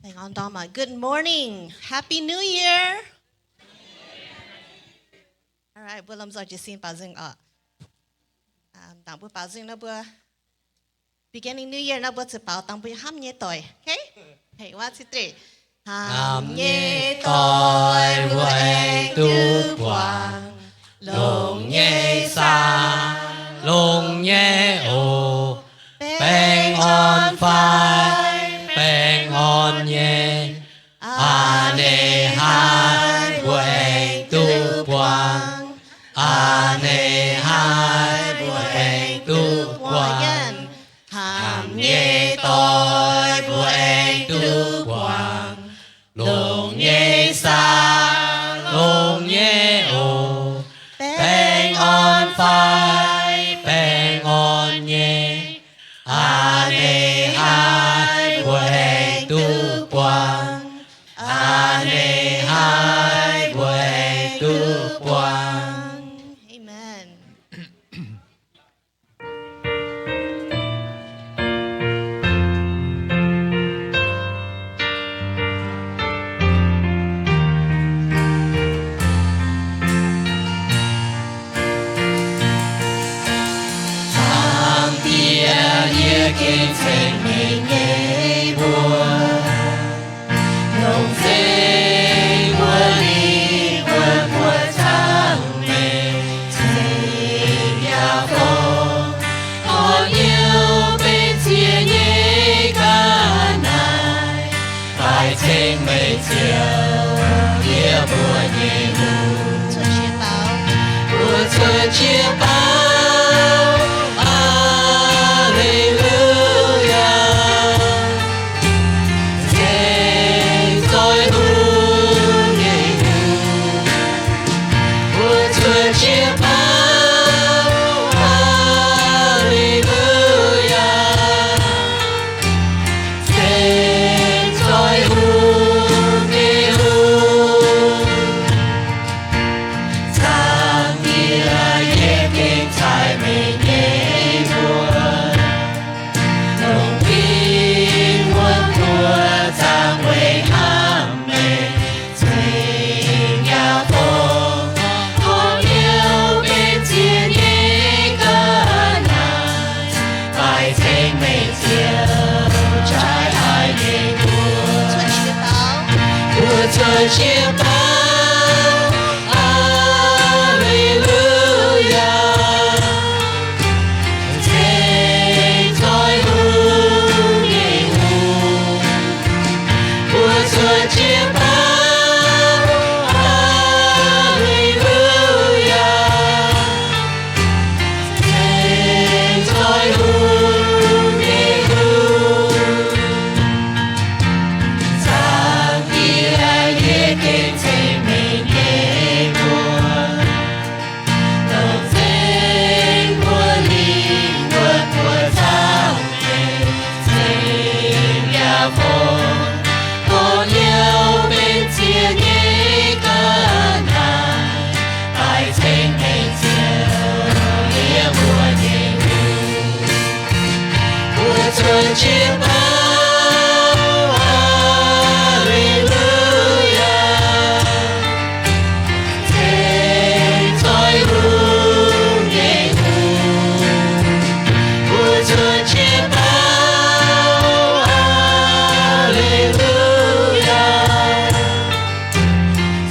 Baengh orn ndorm aqv. Good morning. Happy New Year. Alright, mbuo lomh nzoih jiez sin baaux nzung oc. Dangc mbuo baaux nzung nor mbuo beginning New Year nor mbuo zuqc baaux dangh mbuo nyei hnamv nyei doic. Okay? One, two, three. Hnamv nyei doic mbuo aengx duqv buangh, longx nyei saah, longx nyei oc. Baengh orn fai, baengh orn nyei. A'hneiv haaix mbuo aengx duqv buangv. A'hneiv haaix mbuo aengx duqv buangv. Hnamv nyei doic mbuo aengx duqv buangv. Longx nyei saah, longx nyei oc. Baengh orn fai, baengh orn nyei. A'hneiv haaix mbuo aengx duqv buangv. A'hneiv haaix mbuo aengx duqv buangv. Amen. Zaangc Diex, yie gengh ceng meih nyei mbuox, longc nzengc mbuo lingh wuonh mbuo zaangc meih cing yaah fongc, gorngv hnyouv benx ziex nyei ga'naaiv, daaih ceng meih Ziouv, yie mbuo nyei Hungh. Mbuo cuotv jiex baaux, Aa^le^lu^yaa. Ceng zoih Hungh nyei Hungh. Mbuo cuotv jiex baaux, Aa^le^lu^yaa. Ceng zoih Hungh nyei Hungh. Zaangc Diex, yie gengh ceng meih nyei mbuox, longc fim wuonh mbuo zaangc weic hnamv meih cing yaah fongc, gorngv hnyouv benx ziex nyei ga'naaiv, daaih ceng meih Ziouv, jaaix haic nyei mbuo. Mbuo cuotv jiex baaux, Aa^le^lu^yaa. Ceng zoih Hungh nyei Hungh. Mbuo cuotv jiex baaux, Aa^le^lu^yaa. Ceng zoih Hungh nyei Hungh. Zaangc Diex, yie gengh ceng meih nyei mbuox, longc nzengc mbuo lingh wuonh mbuo zaangc meih cing yaah fongc, gorngv hnyouv benx ziex nyei ga'naaiv, daaih ceng meih Ziouv, yie mbuo nyei Hungh. Mbuo cuotv jiex baaux, Aa^le^lu^yaa. Ceng zoih Hungh nyei Hungh. Mbuo cuotv jiex baaux, Aa^le^lu^yaa.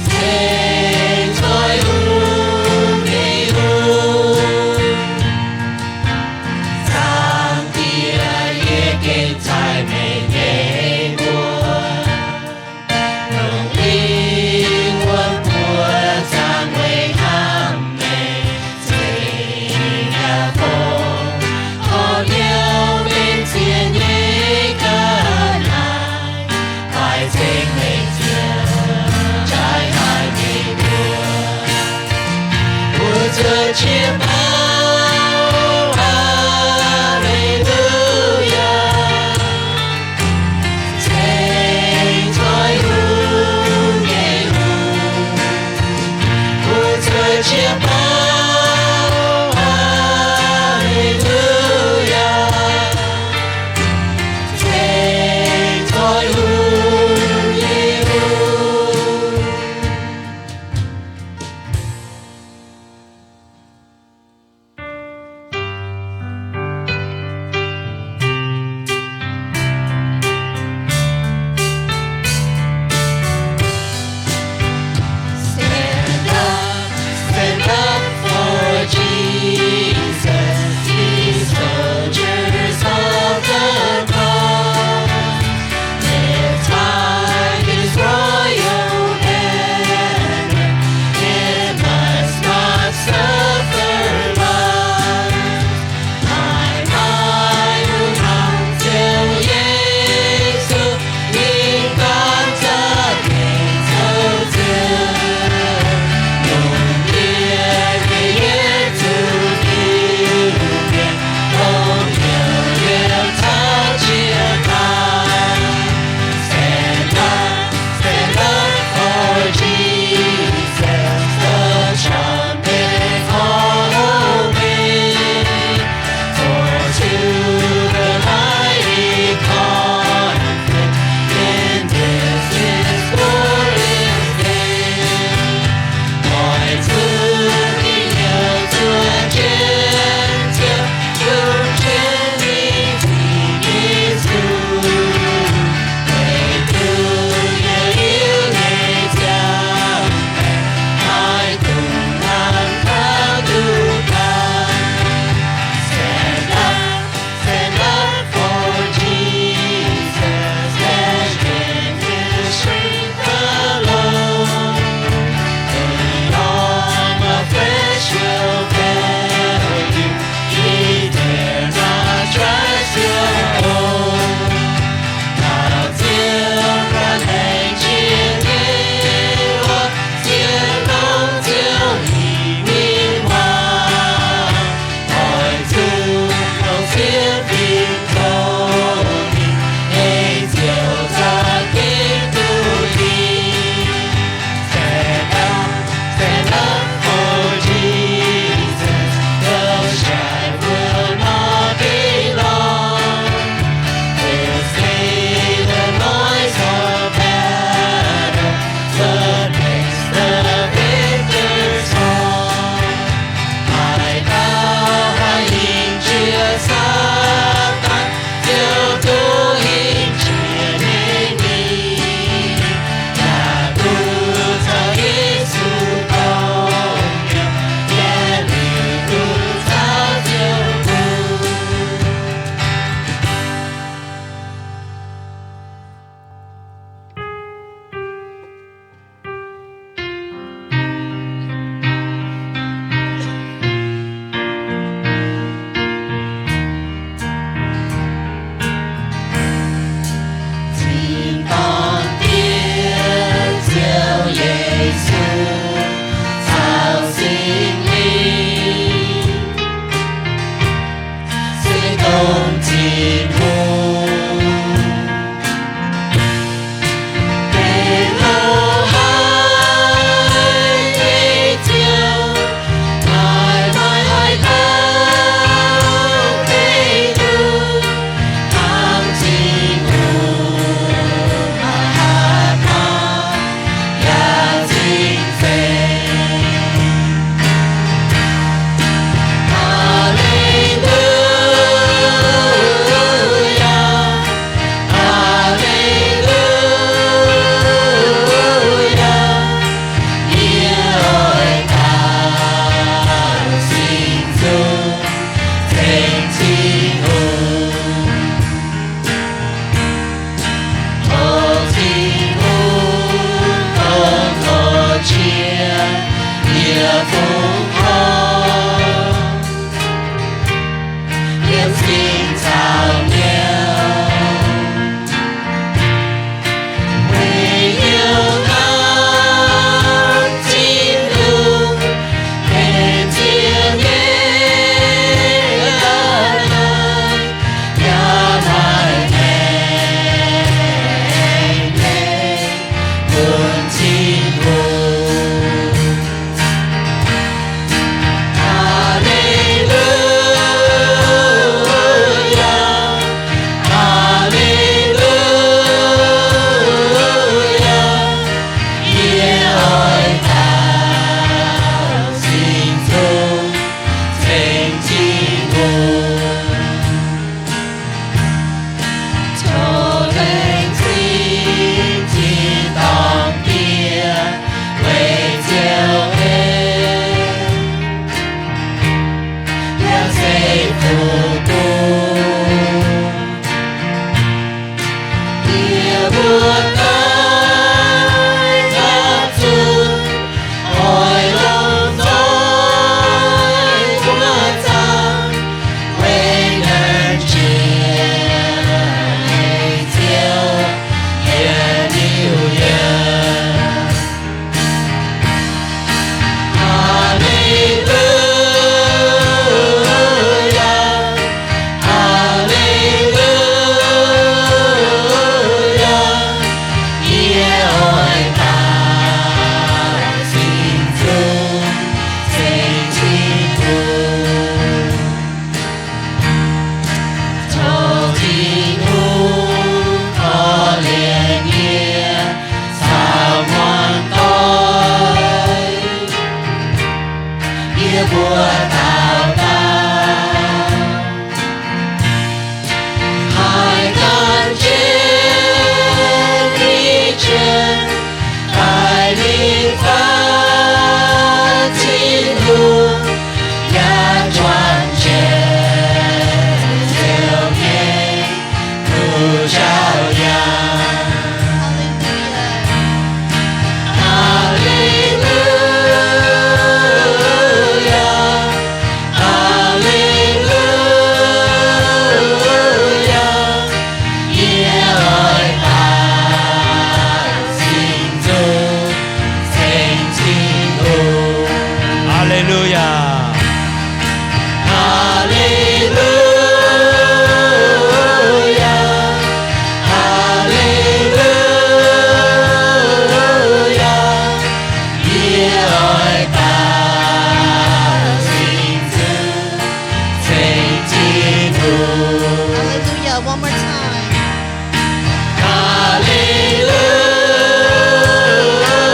Ceng zoih Hungh nyei Hungh. Zaangc Diex, yie gengh ceng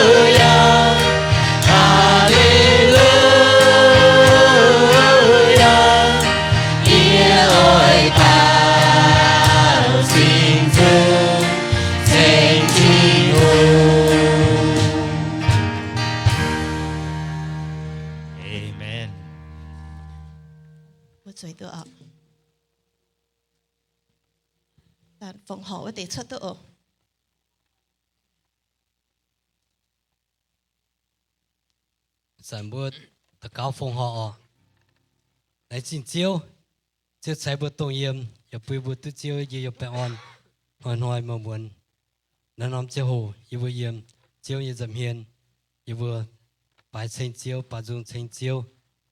Hallelujah, hallelujah, yie oix dau sing Ziouv ceng Tin-Hungh. Amen. Mbuo zueiz duqv oc. Laengz fongc horc wuov deix cuotv duqv oc. Zanc mbuo daux gaux fongc horc oc. Laengz zingh Ziouv, Ziouv ceix mbuo dongh yiem, yaac bun mbuo duqv Ziouv nyei baengh orn hnoi-hnoi muonz-muonz. Naaiv norm ziangh hoc yie mbuo yiem Ziouv nyei nza'hmien, yie mbuo baaix ceng Ziouv, baaix nzung ceng Ziouv.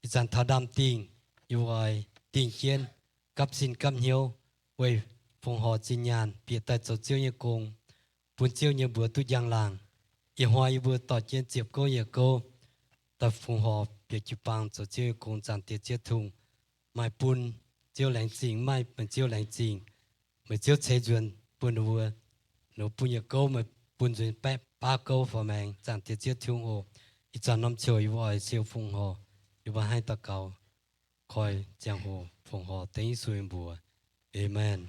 Ih zanc taux ndaamv-dingh, yie mbuo oix dingh jienv gapv sin gapv hnyouv weic fongc horc zinh nyaanh bieqc daaih zoux Ziouv nyei gong, bun Ziouv nyei mbuox duqv njang-laangc. Ih hnoi yie mbuo dorh jienv ziepc gouv yietc gouv daaih fongc horc bieqc jiu-baang zoux Ziouv nyei gong. Zaangc Diex Ziouv Tin-Hungh, maaih bun Ziouv laengz zingh, maaih meih Ziouv laengz zingh. Meih Ziouv ceix nzuonx bun ninh mbuo, ninh mbuo bun yietc gouv, meih bun nzuonx baeqv baav gouv faaux maengx. Zaangc Diex Ziouv Tin-Hungh oc. Ih zanc norm ziouc yie mbuo oix siou fongc horc, yie mbuo hnangv daux gaux koi ziangh hoc fongc horc dengv Yesu nyei mbuox. Amen.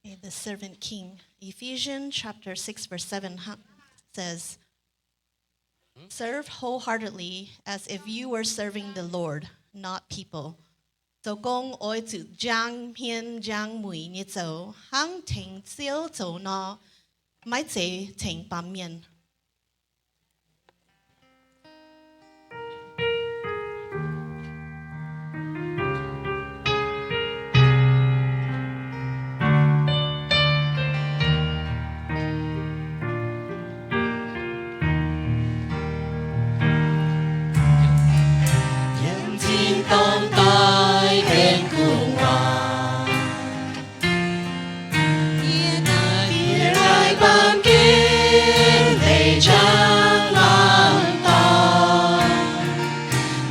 Okay, the servant king. Ephesians chapter six, verse seven hu-, says, "Serve wholeheartedly as if you were serving the Lord, not people." Zoux gong oix zuqc njang hmien njang mueic nyei zoux, hnangv tengx Ziouv zoux nor, maiv zeiz tengx baamh mienh. Yiem zinh dorngh daaih benx gu'nguaaz, yie naaic bieqc daaih baamh gen leiz njang mangc dorngx,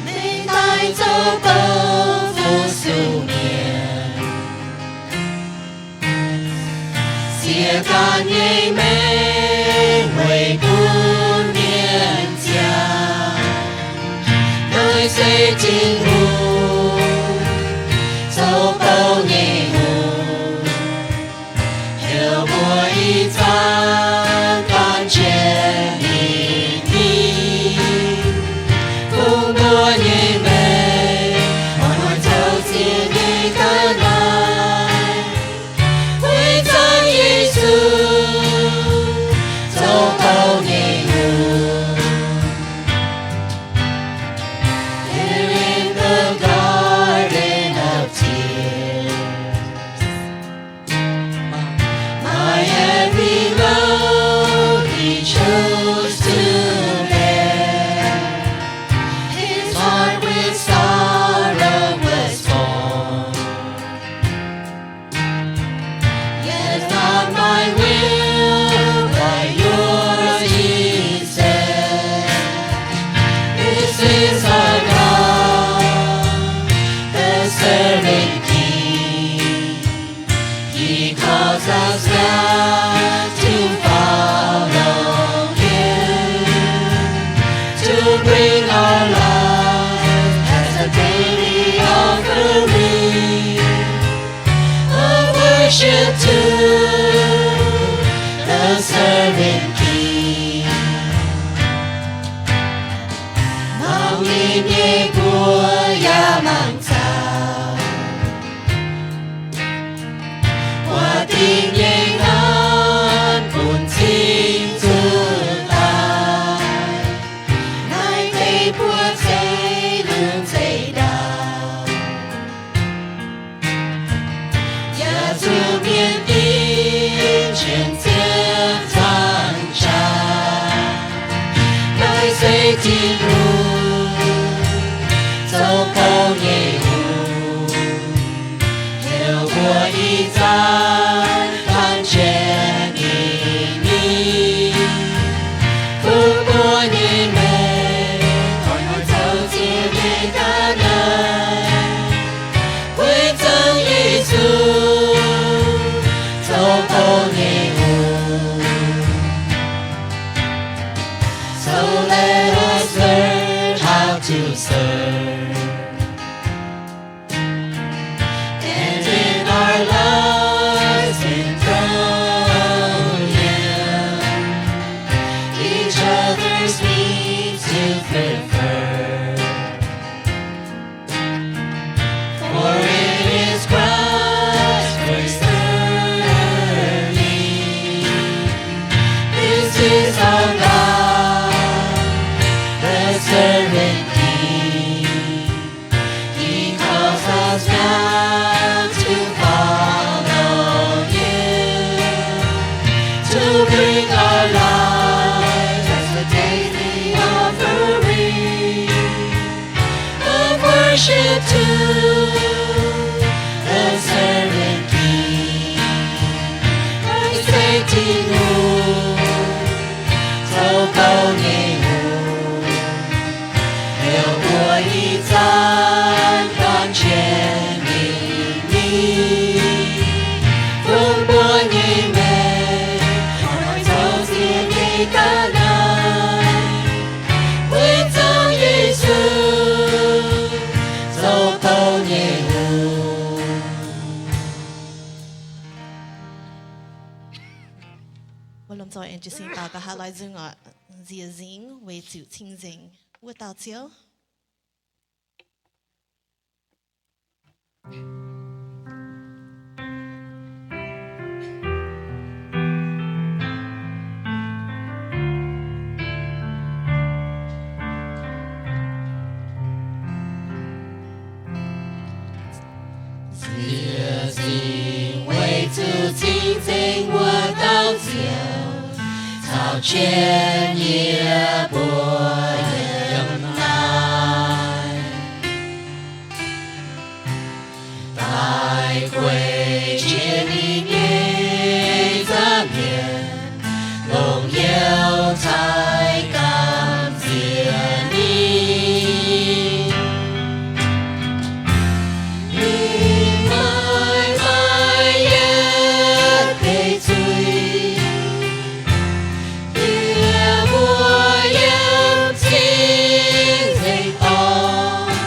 mengh daaih zoux douz fu-sux mienh. Sieqv ganh nyei maengc weic bun mienh ziangh. Naaiv se Tin-Hungh, zoux bouh nyei hungh, heuc mbuo ih zanc gan jienv ninh hingh, bun mbuo nyei maengc oix zoux ziex nyei ga'naaiv. Weic zanc Yesu zoux bouh nyei hungh. There in the garden of tears, my heavy load he chose to bear. His heart with sorrow was torn. Yet not my will, but yours, he said. This is our God, the servant King. He calls us now to follow him, to bring our lives as a daily offering of worship to the servant King. Mangc ninh nyei buoz yaac mangc caux Ascend to the servant king, ascend to the Lord, zoux bou nyei hungh, heuc mbuo ih zanc dorn qiemx ninh mingh, bun mbuo nyei maengc oix zoux ziex nyei ga'naaiv, weic zuqc Yesu zoux bou nyei hungh. Mbuo lomh nzoih aengx jiez sin daux gaux, nqa'haav lorz nzung oc. Nziex nzingx weic zuqc cing-nzengc wuov dauh Ziouv. Nziex nzingx weic zuqc cing-nzengc wuov dauh Ziouv, caux jienv yie mbuo yiem naaiv. Daaih gueic jiex ninh nyei nza'hmien, longc hnyouv cai gamh nziex ninh. Ninh maaih maaih yietv deix zuiz, yie mbuo yiem cing-nzengc dorngx.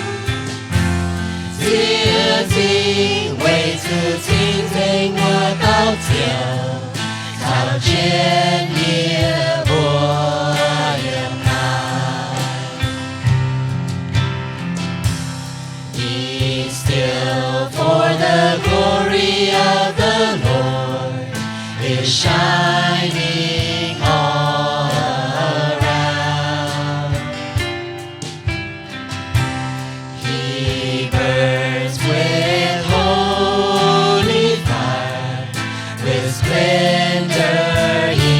Nziex nzingh weic zuqc cing-nzengc wuov dauh Ziouv caux jienv yie mbuo yiem naaiv. Be still, for the glory of the Lord is shining all around. He burns with holy fire, with splendor he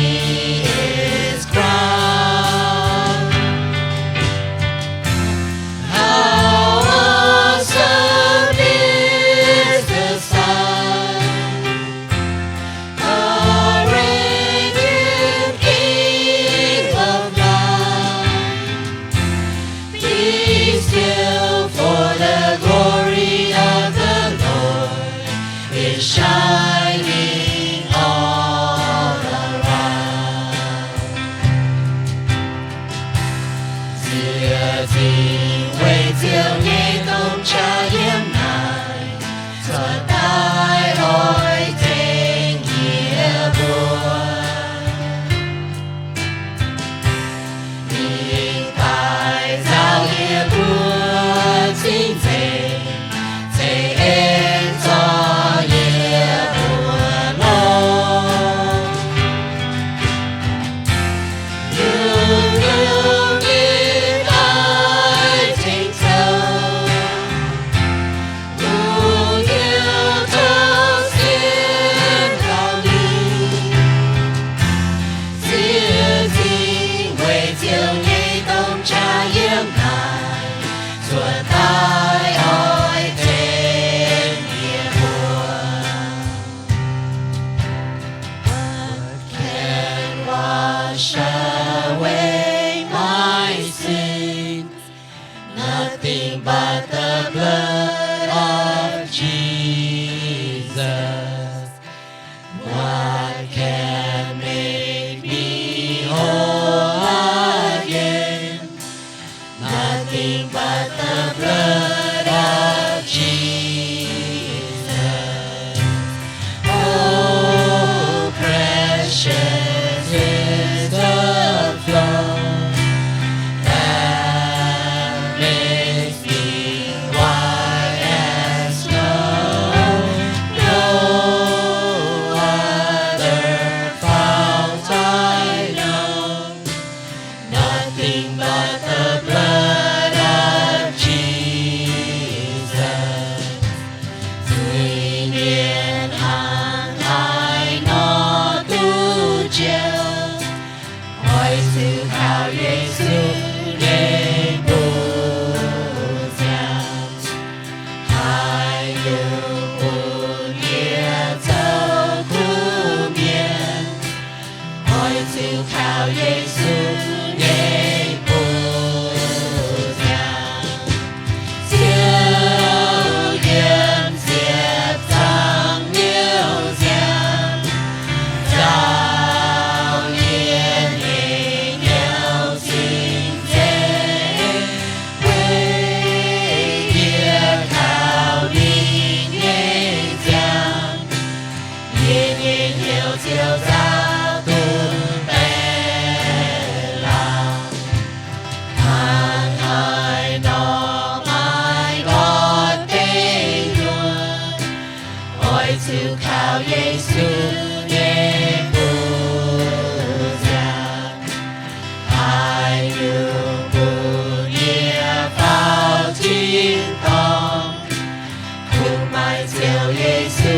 Ziouv Yesu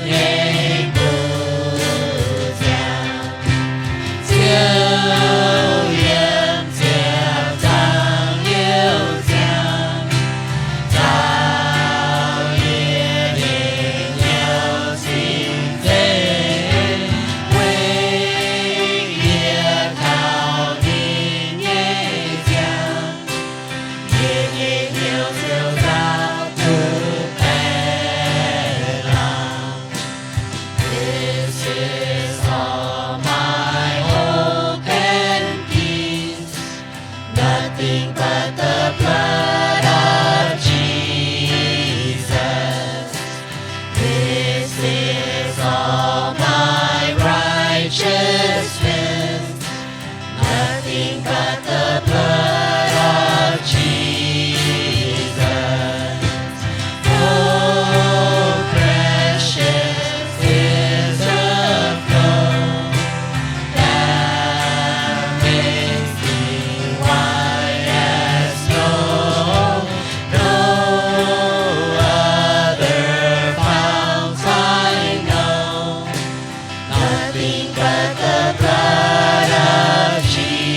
nyei kuv ziangx, Ziouv yiem ziepc zaangc liouh ziangx, caux yie ninh hnyouv cing-nzengc, weic yie kaux ninh nyei ziangh, yie nyei hnyouv ziouc nzaaux duqv baeqc laangc. This is all my hope and peace, nothing but the blood of Jesus. This is all my righteousness, nothing but the blood of Jesus. Oh, precious is the flow that makes me white as snow. No other fount I know, nothing but the blood of Jesus.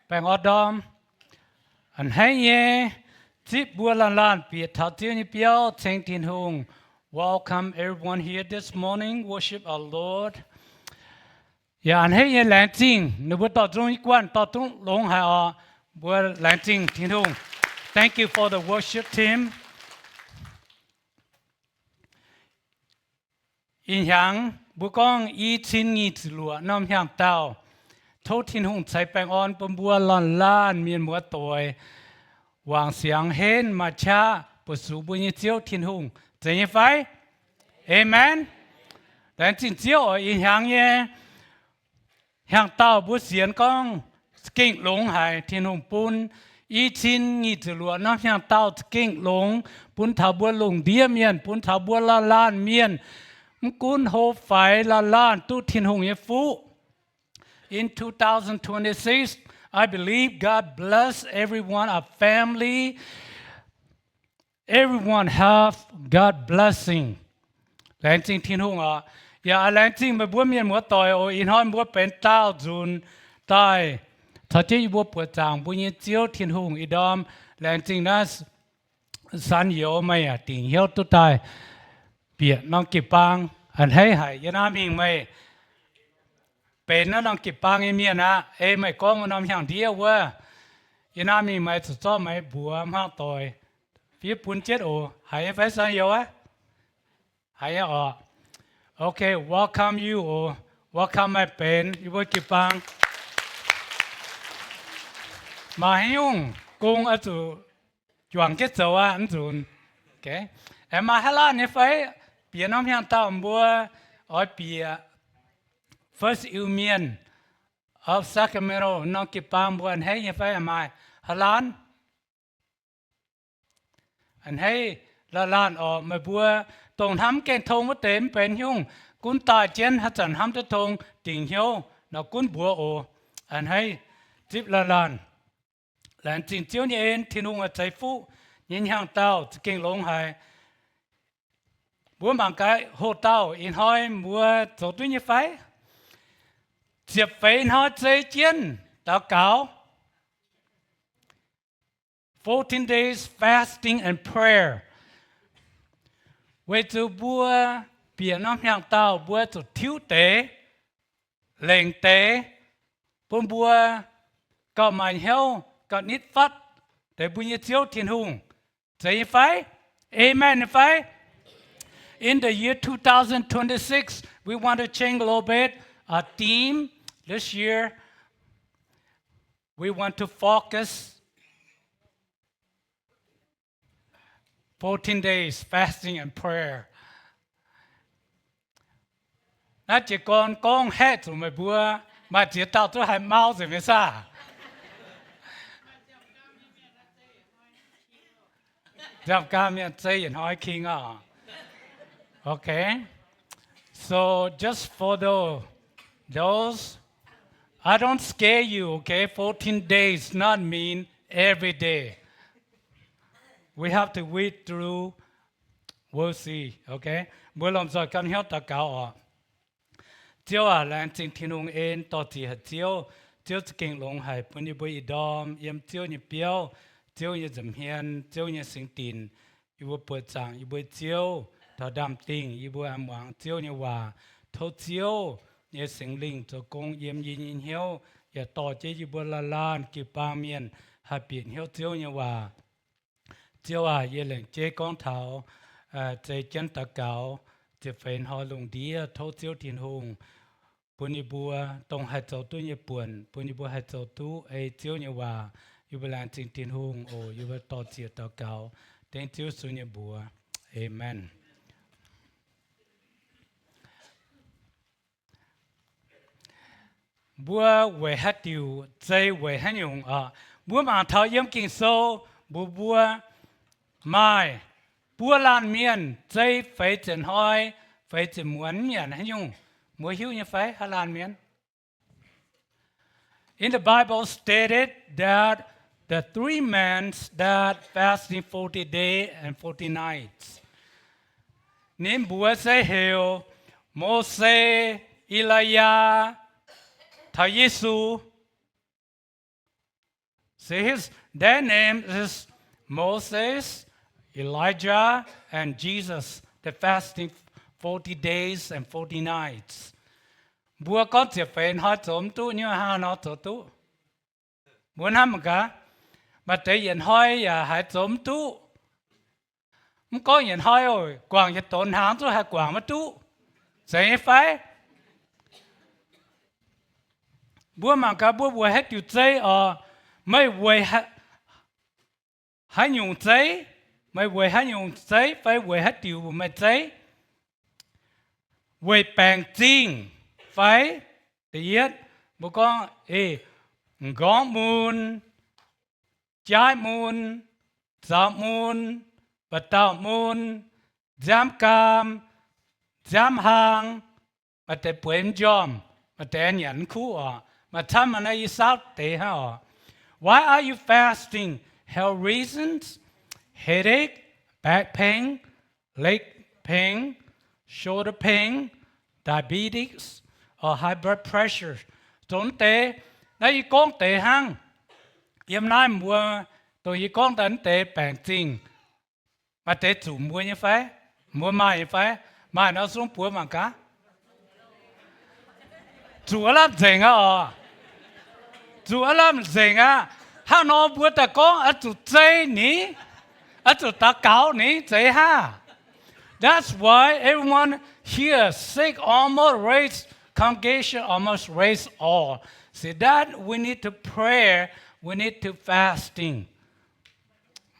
Baengh orn ndorm. A'hneiv nyei, zipv mbuo laanh laanh bieqc taux Ziouv nyei biauv ceng Tin-Hungh. Welcome everyone here this morning, worship our Lord. Yaac a'hneiv nyei laengz zingh ninh mbuo dorh zungv nyei guanh dorh zungv longx haic oc. Mbuo laengz zingh Tin-Hungh. Thank you for the worship team. Ih hnyangx mbuo gorngv i cin nyic ziepc luoqc norm hnyangx-daauh. Tov Tin-Hungh ceix baengh orn bun mbuo laanh laanh mienh muoz-doic, wangc siangx henv maaih qaqv buoz-zuqc mbuo nyei Ziouv Tin-Hungh. Zeiz nyei fai? Aamen. Laengz zingh Ziouv oc. Ih hnyangx nyei hnyangx-daauh mbuo sienx gorngv za'gengh longx haic. Tin-Hungh bun i cin nyic ziepc luoqc norm hnyangx-daauh za'gengh longx, bun taux mbuo lungh ndiev mienh, bun taux mbuo laanh laanh mienh, mv gunv hlo faix, laanh laanh duqv Tin-Hungh nyei fuqv. In two thousand twenty-six, I believe God bless everyone, our family. Everyone have God blessing. Laengz zingh Tin-Hungh oc. Yaac laengz zingh meih mbuo mienh muoz-doic oc. Ih hnoi mbuo benx daauh nzunc daaih caux jienv yie mbuo buoqc zaangc mbuo nyei Ziouv Tin-Hungh. Ih ndorm laengz zingh naaiv San Youz, meih yaac dingc hnyouv duqv daaih bieqc norm jiu-baang. A'hneiv haic yie naaiv mingh meih benx naaiv norm jiu-baang nyei mienh aqv. Ei meih gorngv wuov norm hnyangx-ndiev wuov, yie naaiv mingh meih zuqc zorqv meih mbuox hmuangv doic fiev bun jienv oc. Haiz nyei fai San Youz aqv? Haiz nyei oc. Okay, welcome you oc. Welcome meih benx yie mbuo jiu-baang. Maaih haaix nyungc gong oix zuqc juangc jienv zoux aqv, mv nzunc. Aengx maaih haaix laanh nyei fai? Bieqc norm hnyangx-daauh mbuo oix bieqc First Iu Mien of Sacramento norm jiu-baang mbuo a'hneiv nyei fai? Maaih haaix laanh? A'hneiv laanh laanh oc. Meih mbuo dongh hnamv mv gaengh tong wuov deix mv benx nyungc, gunv daaih jienv haaix zanc hnamv duqv tong dingc hnyouv nor gunv mbuox oc. A'hneiv zipv laanh laanh. Laengz zingh Ziouv nyei en, Tin-Hungh oix ceix fuqv nyei hnyangx-daauh za'gengh longx haic. Mbuo mangc gaax hoc-daauh ih hnoi mbuo zoux duqv nyei fai? Ziepc feix hnoi zei jienv daux gaux. Fourteen days fasting and prayer. Weic zuqc mbuo bieqc norm hnyangx-daauh mbuo zuqc tiuv deix, lengc deix, bun mbuo gauh maaih hnyouv gauh nitv fatv deix mbuo nyei Ziouv Tin-Hungh. Zeiz nyei fai? Amen nyei fai? In the year two thousand twenty-six, we want to change a little bit our theme this year. We want to focus fourteen days fasting and prayer. Naaiv jiez gorn gorngv haeqv zuqc meih mbuo, maaih ziex dauh duqv haiz mau nzengc mingh saah? Nziaamv-gaam mienh zei yietc hnoi king oc. Okay. So just for those, those I don't scare you, okay? Fourteen days not mean every day. We have to wait through. We'll see, okay? Mbuo lomh nzoih ganh hnyouv daux gaux oc. Ziouv aac, laengz zingh Tin-Hungh en dorh ziec haic Ziouv. Ziouv za'gengh longx haic bun yie mbuo ih ndorm yiem Ziouv nyei biauv, Ziouv nyei nza'hmien, Ziouv nyei singx dinc. Yie mbuo buoqc zaangc yie mbuo Ziouv, taux ndaamv-dingh yie mbuo aengx muangx Ziouv nyei waac. Tov Ziouv nyei Singx Lingh zoux gong yiem yie nyei hnyouv, yaac dorh jienv yie mbuo laanh laanh jiu-baang mienh haih bieqc hnyouv Ziouv nyei waac. Ziouv aac, yie lengc jeiv gorngv taux zei jienv daux gaux, ziepc feix hnoi lungh ndiev, tov Ziouv Tin-Hungh bun yie mbuo dongh haih zoux duqv nyei buonc, bun yie mbuo haih zoux duqv ei Ziouv nyei waac. Yie mbuo laengz zingh Tin-Hungh oc. Yie mbuo dorh ziec daux gaux dengv Ziouv Yesu nyei mbuox. Aamen. Mbuo weic haaix diuc zei weic haaix nyungc oc? Mbuo mangc taux yiem Ging-Sou mbuox mbuo maaih buo laanh mienh zei feix ziepc hnoi feix ziepc muonz nyanc haaix nyungc. Mbuo hiuv nyei fai haaix laanh mienh? In the Bible stated that the three men that fasting forty days and forty nights. Ninh mbuox se heuc Mose, Elija, taux Yesu. See, his, their name is Moses, Elijah, and Jesus, the fasting forty days and forty nights. Mbuo gorngv ziepc feix hnoi zoux mv duqv, nyei hnangv nor zoux duqv? Mbuo hnamv mangc gaax, maaih deix yietc hnoi yaac haiz zoux mv duqv. Mv gorngv yietc hnoi oc, guangc yietc donx hnaangx zungv haih guangc maiv duqv. Zeiz nyei fai? Mbuo mangc gaax mbuo weic haaix diuc zei oc? Meih weic haaix nyungc zei? Meih weic haaix nyungc zei fai weic haaix diuc meih zei? Weic baengc zingh fai? Da'yietv, mbuo gorngv, m'nqorngv mun, jaaiv mun, zaux mun, ba'dauh mun, nziaamv gaam, nziaamv hlaang, maaih deix bueix mv njormh, maaih deix nyanc mv kuv oc. Maaih camv naaiv yie saauv deix hnangv oc. Why are you fasting? Health reasons, headache, back pain, leg pain, shoulder pain, diabetes, or high blood pressure. Dongh mv deix, naaiv yie gorngv deix hnangv. Yiem naaiv mbuo, dongh yie gorngv daaih mv deix baengc zingh, maaih deix zuqc mbuo nyei fai? Mbuo maaih nyei fai? Maaih nor zungv buoz mangc gaax. Zuqc aav lamh nzengc aqv oc. Zuqc aav lamh nzengc aqv. Hnangv nor mbuo daaih gorngv oix zuqc zei ni, oix zuqc daux gaux ni, zeiz hnangv. That's why everyone here sick almost raise, congregation almost raise all. See that we need to pray, we need to fasting.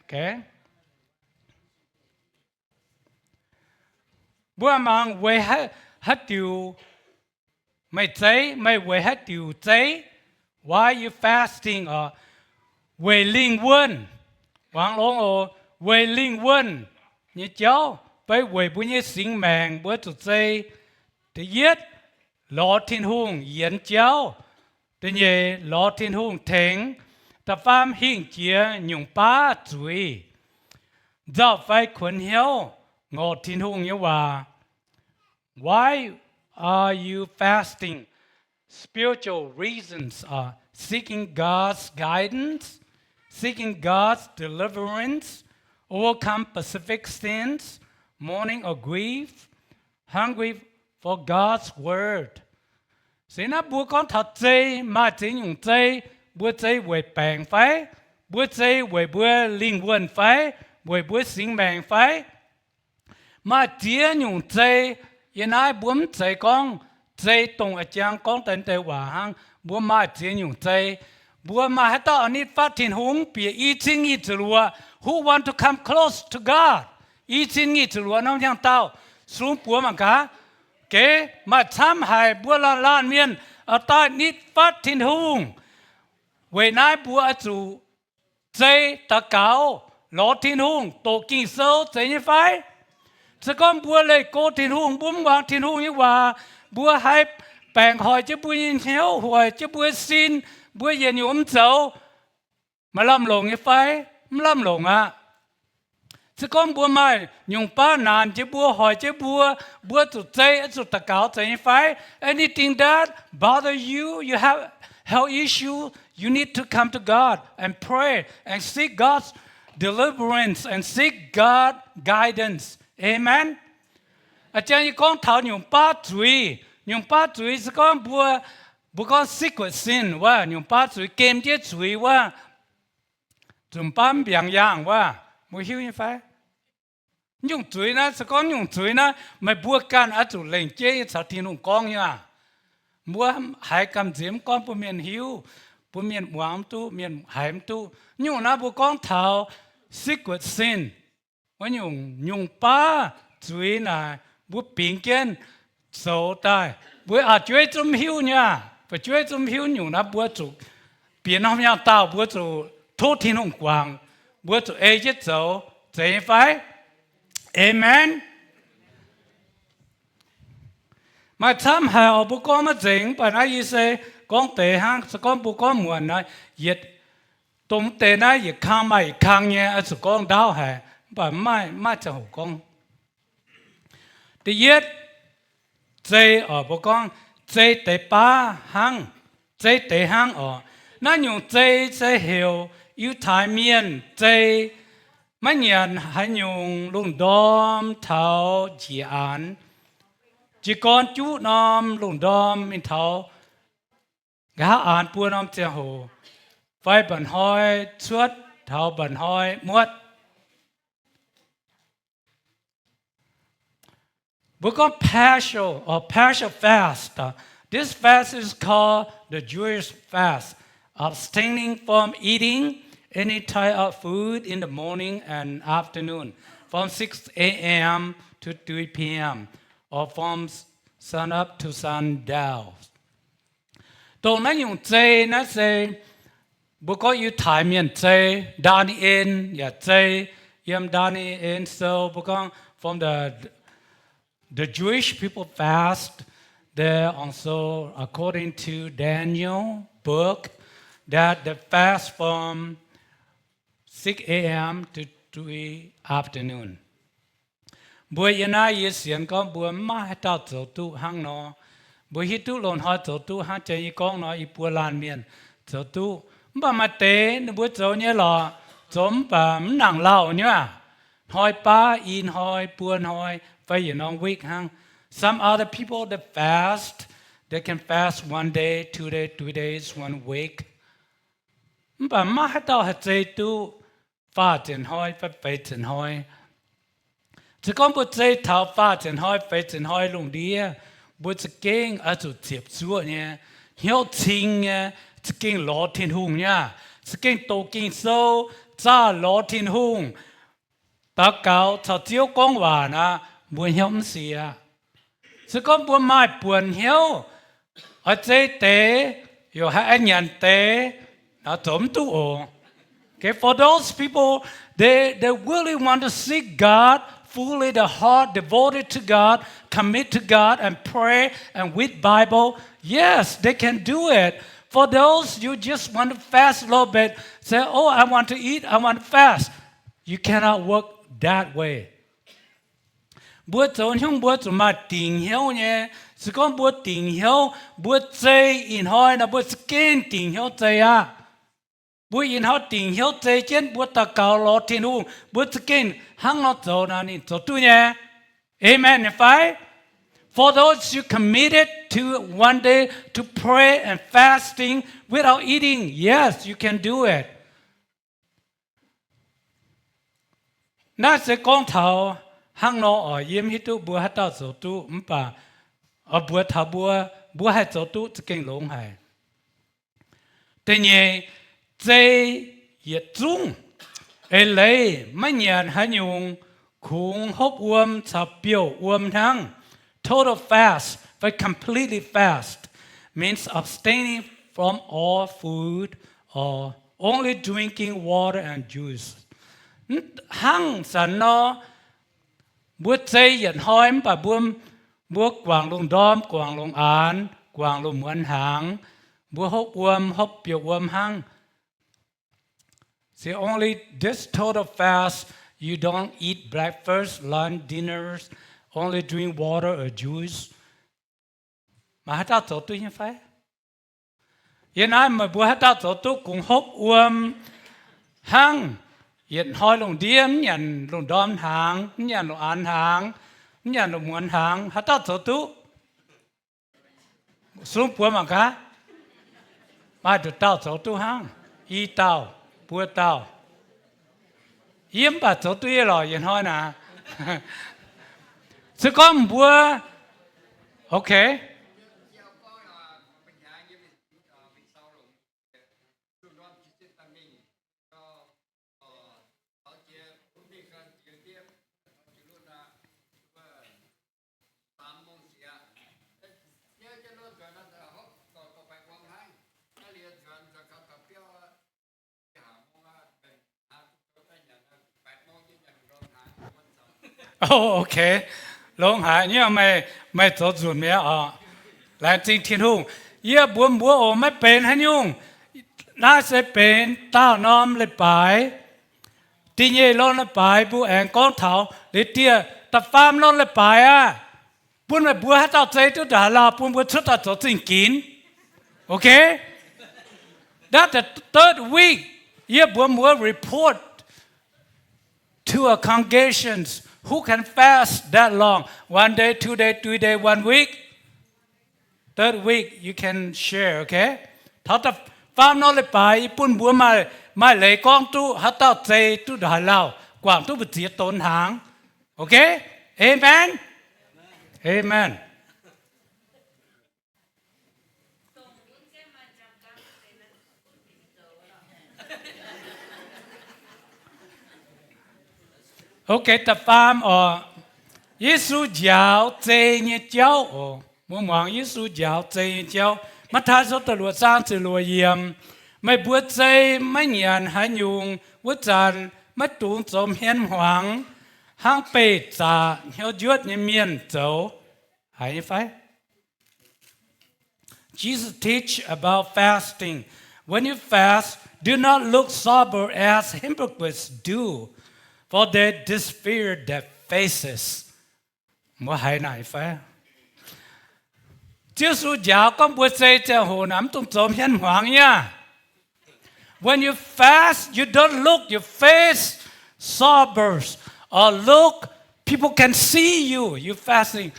Okay. Mbuo mangc weic haaix diuc meih zei, meih weic haaix diuc zei? Why you fasting oc? Weic lingh wuonh. Wangx longx oc, weic lingh wuonh nyei jauv fai weic mbuo nyei singx maengc mbuo zuqc zei. Da'yietv, lorz Tin-Hungh yienx jauv. Da'nyeic, lorz Tin-Hungh tengx. Da'faam, hingh jiex nyungc baav zuiz, nzauh fai kuonx hnyouv, ngorc Tin-Hungh nyei waac. Why are you fasting? Spiritual reasons are seeking God's guidance, seeking God's deliverance, overcome specific sins, mourning or grief, hungry for God's word. Se naaiv mbuo gorngv taux zei, maaih ziex nyungc zei. Mbuo zei weic baengc fai? Mbuo zei weic mbuo lingh wuonh fai? Weic mbuo singx maengc fai? Maaih ziex nyungc zei. Yiem naaiv mbuo mv zeiz gorngv zei dongh a'jang gorngv deix deix waac hnangv. Mbuo maaih ziex nyungc zei. Mbuo maaih haaix dauh oix nitv fatv Tin-Hungh bieqc i cin nyic ziepc luoqc? Who want to come close to God? I cin nyic ziepc luoqc norm hnyangx-daauh, sung buoz mangc gaax. Geh, maaih camv haic mbuo laanh laanh mienh oix daaih nitv fatv Tin-Hungh. Weic naaiv mbuo oix zuqc zei daux gaux, lorz Tin-Hungh, doqc Ging-Sou, zeiz nyei fai? Se gorngv mbuo leih go Tin-Hungh, mbuo mv muangx Tin-Hungh nyei waac, mbuo haiz baengc hoic jienv mbuo nyei hnyouv, hoic jienv mbuo sin, mbuo yietc nyungc mv zoux, maaih lamh longc nyei fai? Mv lamh longc aqv. Se gorngv mbuo maaih nyungc baav naanc jiex mbuo, hoic jienv mbuo, mbuo zuqc zei, zuqc daux gaux zeiz nyei fai? Anything that bother you, you have health issue, you need to come to God and pray and seek God's deliverance and seek God guidance. Amen. A'jang yie gorngv taux nyungc baav zuiz, nyungc baav zuiz se gorngv mbuo, mbuo gorngv secret sin wuov, nyungc baav zuiz, gemh jienv zuiz wuov, nzunc baav mv mbiaangx yaangh wuov, mbuo hiuv nyei fai? Nyungc zuiz naaiv, se gorngv nyungc zuiz naaiv meih mbuo ganh oix zuqc lengc jeiv nyei caux Tin-Hungh gorngv nyei aac. Mbuo haiz gamh nziex mv gorngv bun mienh hiuv, bun mienh muangx mv duqv, mienh haiz mv duqv. Nyungc naaiv mbuo gorngv taux secret sin. Wuov nyungc, nyungc baav zuiz naaic mbuo bingx jienv zoux daaih, mbuo a'jueiv zungv hiuv nyei aac. Fu'jueiv zungv hiuv nyungc naaiv, mbuo zuqc bieqc norm nyaanh dauh mbuo zuqc tov Tin-Hungh guangc, mbuo zuqc ei jienv zoux, zeiz nyei fai? Amen. Maaih camv haic oc, mbuo gorngv maiv nzengc, mv baac naaiv yie se gorngv deix hnangv. Se gorngv mbuo gorngv muonc naaiv, yietc dongh deix naaiv yietc kang maaih yietc kang nyei, oix zuqc gorngv ndaauv haic, mv baac mv maaih ziangh hoc gorngv. Da'yietv, zei oc, mbuo gorngv zei deix baav hnangv, zei deix hnangv oc. Naaiv nyungc zei se heuc Yiutai Mienh zei maiv nyanc haaix nyungc lungh ndorm taux njiec aanx. Jiez gorn juqv norm lungh ndorm mingh taux nqa'haav aanx buo norm ziangh hoc, fai mba'hnoi cuotv taux mba'hnoi muotv. Mbuo gorngv partial or partial fast. This fast is called the Jewish fast, abstaining from eating any type of food in the morning and afternoon, from six a.m. to three p.m., or from sunup to sundown. Dongh naaiv nyungc zei naaiv se mbuo gorngv Yiutai Mienh zei, Ndaa^ni^en yaac zei. Yiem Ndaa^ni^en Sou mbuo gorngv from the, the Jewish people fast. There also, according to Daniel book, that they fast from six a.m. to three afternoon. Mbuo yiem naaiv yie sienx gorngv mbuo mv maaih haaix dauh zoux duqv hnangv nor. Mbuo hiuv duqv loz-hnoi zoux duqv hnangv jang yie gorngv nor, yie mbuo laanh mienh zoux duqv. Mv baac maaih deix ninh mbuo zoux nyei lorqc, zoux mv baac mv nangc lauh nyei aac. Hnoi baav, i hnoi, buo hnoi, fai yietc norm week hnangv. Some other people that fast, they can fast one day, two days, three days, one week. Mv baac maiv maaih haaix dauh haih zei duqv faah ziepc hnoi fai feix ziepc hnoi. Se gorngv mbuo zei taux faah ziepc hnoi feix ziepc hnoi lungh ndiev, mbuo za'gengh oix zuqc ziepc zuoqv nyei, hnyouv cing nyei, za'gengh lorz Tin-Hungh nyei, za'gengh doqc Ging-Sou, zaah lorz Tin-Hungh, daux gaux caux Ziouv gorngv waac aqv, mbuo hnyouv mv siec. Se gorngv mbuo maaih buonc hnyouv oix zei deix, yaac haih nyanc deix, zoux mv duqv oc. Okay, for those people, they, they really want to seek God, fully the heart devoted to God, commit to God, and pray and read Bible, yes, they can do it. For those you just want to fast a little bit, say, "Oh, I want to eat, I want to fast." You cannot work that way. Mbuo zoux hnyouv mbuo zuqc maaih dingc hnyouv nyei. Se gorngv mbuo dingc hnyouv, mbuo zei ih hnoi nor, mbuo za'gengh dingc hnyouv zei aqv. Mbuo ih hnoi dingc hnyouv zei jienv, mbuo daux gaux lorz Tin-Hungh, mbuo za'gengh hnangv nor zoux nor, ninh zoux duqv nyei. Amen nyei fai? For those you committed to one day to pray and fasting without eating, yes, you can do it. Naaiv se gorngv taux hnangv nor oc. Yie mv hiuv duqv mbuo haaix dauh zoux duqv, mv baac oix mbuox taux mbuo, mbuo haih zoux duqv za'gengh longx haic. Da'nyeic, zei yietc zungv eix leiz maiv nyanc haaix nyungc, kungx hopv wuom caux biouv wuom hnangv. Total fast, fai completely fast, means abstaining from all food or only drinking water and juice. Hnangv zanc nor, mbuo zei yietc hnoi mv baac mbuo, mbuo guangc lungh ndorm, guangc lungh aanx, guangc lungh muonz hnaangx, mbuo hopv wuom, hopv biouv wuom hnangv. See, only this total fast, you don't eat breakfast, lunch, dinners, only drink water or juice. Maaih haaix dauh zoux duqv nyei fai? Yie naaiv meih mbuo haaix dauh zoux duqv kungx hopv wuom hnangv, yietc hnoi lungh ndiev, mv nyanc lungh ndorm hnaangx, mv nyanc lungh aanx hnaangx, mv nyanc lungh muonz hnaangx, haaix dauh zoux duqv? Sung buoz mangc gaax. Maaih nduqc dauh zoux duqv hnangv, i dauh, buo dauh. Yie mv baac zoux duqv yie lorqc, yietc hnoi naaic. Se gorngv mbuo, okay. Oh, okay. Longx haic nyei, meih, meih zoux nzunc mi'aqv oc. Laengz zingh Tin-Hungh. Yie mbuox mbuo oc, maiv benx haaix nyungc. Naaiv se benx daauh norm leiz-baaix. Da'nyeic norm leiz-baaix mbuo aengx gorngv taux liuz dieh, da'faam norm leiz-baaix aqv, bun meih mbuo haaix dauh zei duqv ndongc haaix lauh bun mbuo cuotv daaih zoux zingh ginx. Okay? That's the third week. Yie mbuox mbuo report to a congregation who can fast that long. One day, two day, three day, one week. Third week, you can share, okay? Taux da'faam norm leiz-baaix yie bun mbuo maaih, maaih leiz gorngv duqv haaix dauh zei duqv ndongc haaix lauh, guangc duqv mbu'ziex donx hnaangx. Okay? Amen? Amen. Okay, da'faam oc. Yesu njaaux zei nyei jauv oc. Mbuo muangx Yesu njaaux zei nyei jauv. Matv^taai Sou da'luoqc zaang ziepc luoqc yiemc. Meih mbuo zei maiv nyanc haaix nyungc wuov zanc, maiv dungx zoux hmien hmuangx hnangv beih zaqc hnyouv njuotv nyei mienh zoux. Haiz nyei fai? Jesus teach about fasting. When you fast, do not look sober as hypocrites do, for they disfigure their faces. Mbuo haiz naaic fai? Ziouv Yesu njaaux gorngv mbuo zei ziangh hoc naaic mv dungx zoux hmien hmuangx nyei aqv. When you fast, you don't look your face sober or look, people can see you, you fasting.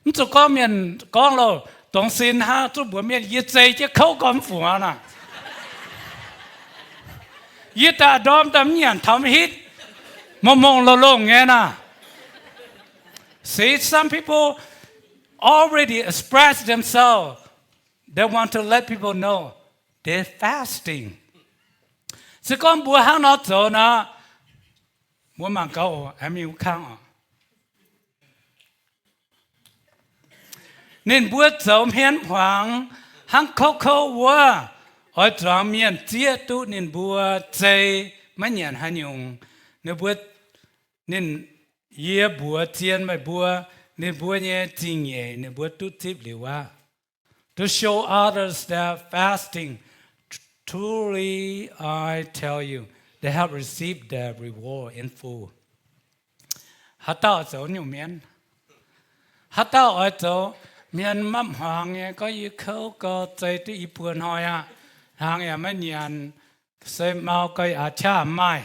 Mv zuqc gorngv mienh gorngv loh, dongz sin hnangv zungv mbuox mienh, yie zei jienv kouv gormx fungx aqv. Yie daaih ndorm daaih mv nyanc taux mv hitv, mongh mongh longh longh nyei naaic. See, some people already express themselves. They want to let people know they fasting. Se gorngv mbuo hnangv nor zoux nor, mbuo mangc gaax oc, aengx mingh wuov kang oc. Ninh mbuo zoux hmien hmuangx hnangv kouv kouv wuov, oix zuangx mienh zieqv duqv ninh mbuo zei maiv nyanc haaix nyungc. Ninh mbuo, ninh, yie mbuox zien meih mbuo, ninh mbuo nyei zingh nyeic ninh mbuo duqv zipv liuz aqv. To show others their fasting, truly I tell you, they have received their reward in full. Haaix dauh zoux nyungc mienh? Haaix dauh oix zoux mienh maiv hmuangx nyei, gorngv yie kouv gau, zei duqv i buo hnoi aqv, hnaangx yaac maiv nyanc, se mau gau yaac qaqv maaih.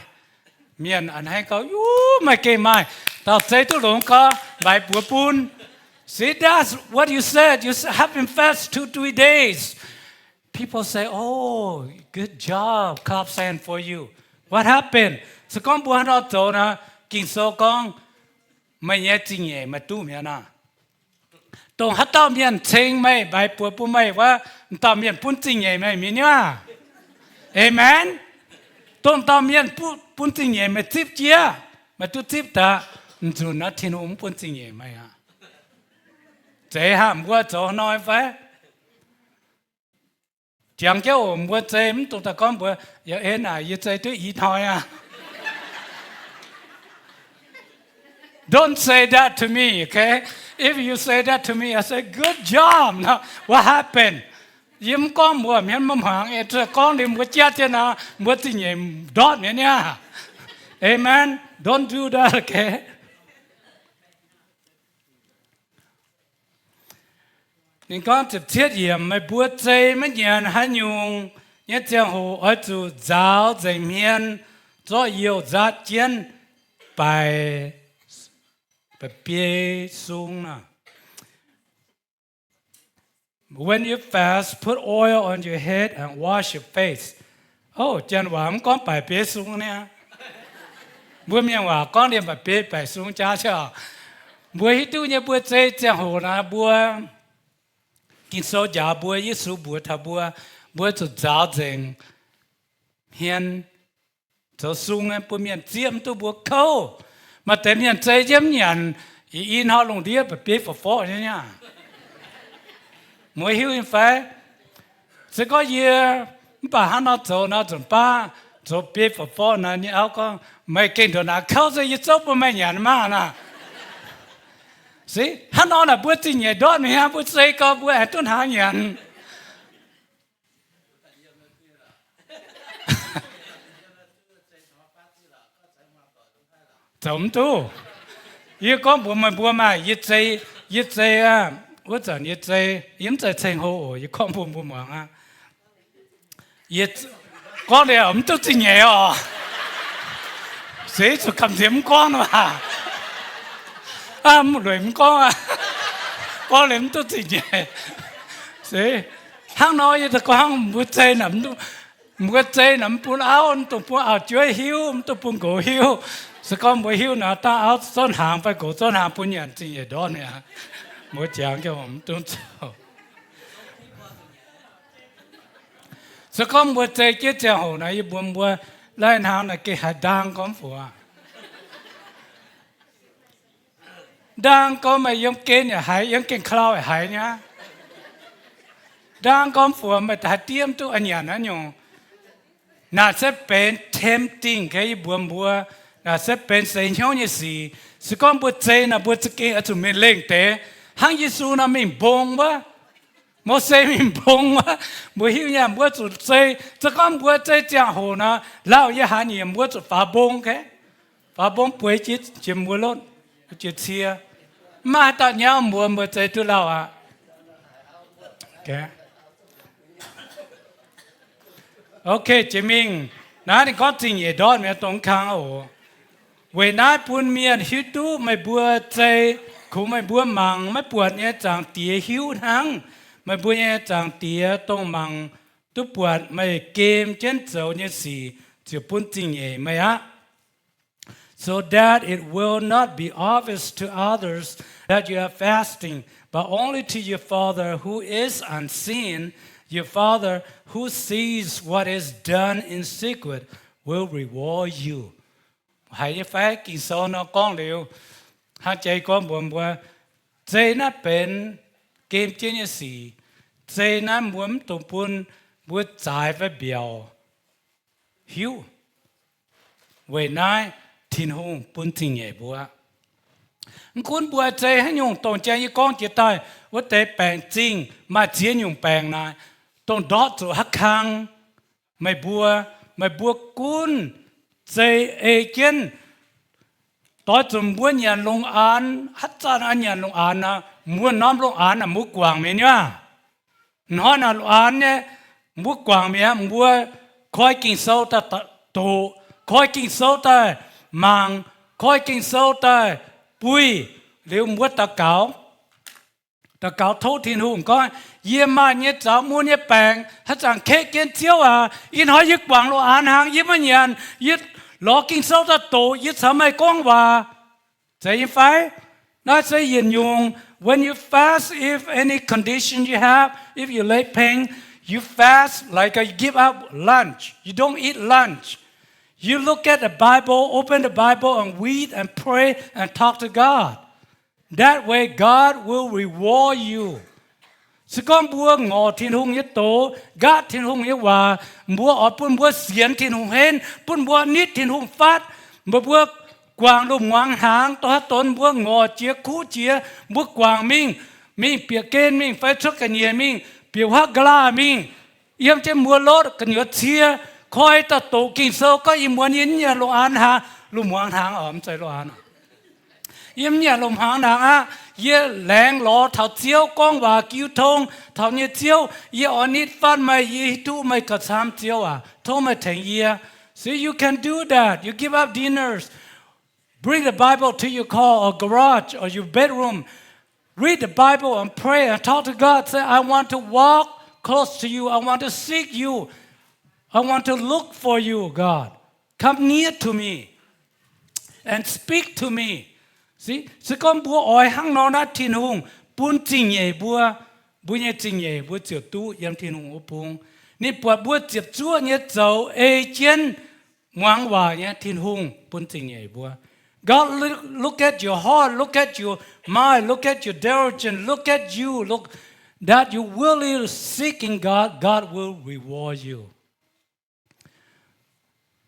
Mienh a'hneiv gau, Yuv, maaih gengh maaih dauh zei duqv longx gau, mbaix buoz bun. See, that's what you said. You have been fast two, three days. People say, Oh, good job, clap hand for you. What happened? Se gorngv mbuo haaix nor zoux nor, Ging-Sou gorngv, meih nyei zingh nyeic meih duqv mi'aqv nor. Dongh haaix dauh mienh ceng meih, mbaix buoz bun meih wuov, m'dauh mienh bun zingh nyeic meih mi'aqv. Amen. Dongh dauh mienh bun zingh nyeic meih zipv jiex, meih duqv zipv daaih, m'nzunc naaiv Tin-Hungh mv bun zingh nyeic meih aqv. Zeiz hnangv mbuo zoux hnoi fai? Jangx jienv oc, mbuo zei mv dungx daaih gorngv mbuox, Yaac en naaic yie zei duqv i hnoi aqv. Don't say that to me, okay? If you say that to me, I say, "Good job." No, what happened? Yie mv gorngv mbuo, mienh maiv hmuangx. Yie gorngv liuz mbuo jatv jienv naaic, mbuo zingh nyeic ndortv mi'aqv niaa. Amen. Don't do that, okay? Ninh gorngv ziepc cietv yiemc, meih mbuo zei maiv nyanc haaix nyungc nyei ziangh hoc oix zuqc nzaaux nzengc hmien zorqv youh nzaatv jienv baic, ba'biei sung nor. When you fast, put oil on your head and wash your face. O, janx waac mv gorngv baic biei sung niaa. Mbuo mienh waac gorngv liemh ba'biei baic sung jaax ciouv. Mbuo hiuv duqv nyei, mbuo zei ziangh hoc naaic mbuo, Ging-Sou njaaux mbuo, Yesu mbuox taux mbuo, mbuo zuqc nzaaux nzengc hmien zoux sung, bun mienh zieqv mv duqv mbuo kouv. Maaih deix mienh zei jienv mv nyanc, i hnoi lungh ndiev ba'biei forv-forv nyei niaa. Mbuo hiuv nyei fai? Se gorngv yie mv baac hnangv nor zoux nor, nzunc baav zoux biei forv-forv naaic, nyei auv gorngv, meih gengh ndongc naaic kouv se yie zouv bun meih nyanc maah naaic. Se hnangv nor naaic mbuo zingh nyeic ndortv mi'aqv, mbuo zei gau mbuo aengx duqv hnaangx nyanc. Zoux mv duqv. Yie gorngv mbuox meih mbuo maah, yie zei, yie zei aqv, wuov zanc yie zei, yie mv zeiz ceng-hlo oc, yie gorngv bun mbuo muangx aqv. Yie gorngv liuz mv duqv zingh nyeic oc. Se zuqc gamh nziex mv gorngv nor, lueic mv gorngv aqv. Gorngv liuz mv duqv zingh nyeic. Se hnangv nor yie gorngv mbuo zei naaic, mbuo zei naaic mv bun auv, mv dungx bun auv-jueiv hiuv, mv dungx bun nqox hiuv. Se gorngv mbuo hiuv naaic, dangh auv zorqv hnaangx fai nqox zorqv hnaangx bun nyanc zingh nyeic ndortv mi'aqv. Mbuo jangx mv dungx zoux. Se gorngv mbuo zei jienv ziangh hoc naaic, yie mbuox mbuo, lai-hnaangx naaic gengh haiz ndaang gormx fuox. Ndaang gormx meih yiem gen yaac haiz, yiem gen klau yaac haiz nyei aqv. Ndaang gormx fuox meih haiz diev mv duqv a'nyanc haaix nyungc. Naaic se benx tempting, yie mbuox mbuo, naaic se benx seix hnyouv nyei sic. Se gorngv mbuo zei naaic, mbuo za'gengh oix zuqc mingh lengh deix hnangv Yesu nor mingh mbong wuov, Mose mingh mbong wuov. Mbuo hiuv nyei, mbuo zuqc zei. Se gorngv mbuo zei ziangh hoc nor, lauh yie haiz nyiemc, mbuo zuqc faaux mbong, faaux mbong bueix jiex mbuo lotv, jiex cie. Mv maaih haaix dauh nyauv mbuox mbuo zei duqv lauh aqv. Ok, jiex mingh naaiv ninh gorngv zingh nyeic ndortv mi'aqv, dongh kang oc. Weic naaiv bun mienh hiuv duqv meih mbuo zei, kungx meih mbuo mangc maiv buatc nyei Zaangc Diex hiuv hnangv. Meih mbuo nyei Zaangc Diex, dongh mangc duqv buatc meih gem jienv zoux nyei sic, ziouc bun zingh nyeic meih aqv. So that it will not be obvious to others that you are fasting, but only to your Father who is unseen. Your Father who sees what is done in secret will reward you. Haiz nyei fai? Ging-Sou nor gorngv liuz, hnangv jiex gorngv mbuox mbuo, zei naaiv benx gem jienv nyei sic. Zei naaiv mbuo mv dungx bun mbuo zaaix fai mbiaauc hiuv. Weic naaiv Tin-Hungh bun zingh nyeic mbuo. Mv gunv mbuo zei haaix nyungc, dongh jang yie gorngv jiex daaih wuov deix baengc zingh maaih ziex nyungc baengc naaic, dongh ndortv zuqc haaix kang, meih mbuo, meih mbuo gunv zei ei jienv, doix zuqc mbuo nyanc longc aanx, haaix zanc nyanc longc aanx nor, mbuo norm longc aanx naaic mbuo guangc mi'aqv. Hnoi naaic longc aanx nyei, mbuo guangc mi'aqv. Mbuo koi Ging-Sou daaih doqc, koi Ging-Sou daaih mangc, koi Ging-Sou daaih buih, liuz mbuo daux gaux. Daux gaux tov Tin-Hungh gorngv, yie maaih nyei zaux mun nyei baengc haaix zanc keqv jienv Ziouv aac, ih hnoi yie guangc longc aanx hnaangx, yie maiv nyanc, yie lorz Ging-Sou daaih doqc, yie caux meih gorngv waac. Zeiz nyei fai? Naaiv se yietc nyungc. When you fast, if any condition you have, if you leg pain, you fast like you give up lunch. You don't eat lunch. You look at the Bible, open the Bible and read and pray and talk to God. That way God will reward you. Se gorngv mbuo ngorc Tin-Hungh nyei doz, nqaatv Tin-Hungh nyei waac, mbuo oix bun mbuo sienx Tin-Hungh henv, bun mbuo nitv Tin-Hungh fatv. Mbuo, mbuo guangc lungh muangx hnaangx, dongh haaix donx mbuo ngorc jiex kuv jiex, mbuo guangc mingh, mingh bieqc gen mingh fai cuotv ga'nyiec mingh, bieqc huaav ga'laah mingh, yiem jienv muoz lotv gu'nyuoz cie, koi daaih doqc Ging-Sou gorngv ih muonz yie mv nyanc lungh aanx hnaangx, lungh muangx hnaangx oc, mv zeiz lungh aanx. Yie mv nyanc lungh muangx hnaangx aqv. Yie laengz lorz taux Ziouv, gorngv waac jiu tong taux nyei Ziouv, yie oix nitv fatv meih, yie hiuv duqv meih gauh camv, Ziouv aac, tov meih tengx yie. See, you can do that. You give up dinners. Bring the Bible to your car or garage or your bedroom. Read the Bible and pray and talk to God. Say, I want to walk close to you. I want to seek you. I want to look for you, God. Come near to me and speak to me. See, se gorngv mbuo oix hnangv nor naaiv, Tin-Hungh bun zingh nyeic mbuo. Mbuo nyei zingh nyeic mbuo ziouc duqv yiem Tin-Hungh wuov bung. Ninh buatc mbuo ziepc zuoqv nyei zoux ei jienv muangx waac nyei, Tin-Hungh bun zingh nyeic mbuo. God look, look at your heart, look at your mind, look at your diligence, look at you, look that you really seeking God, God will reward you.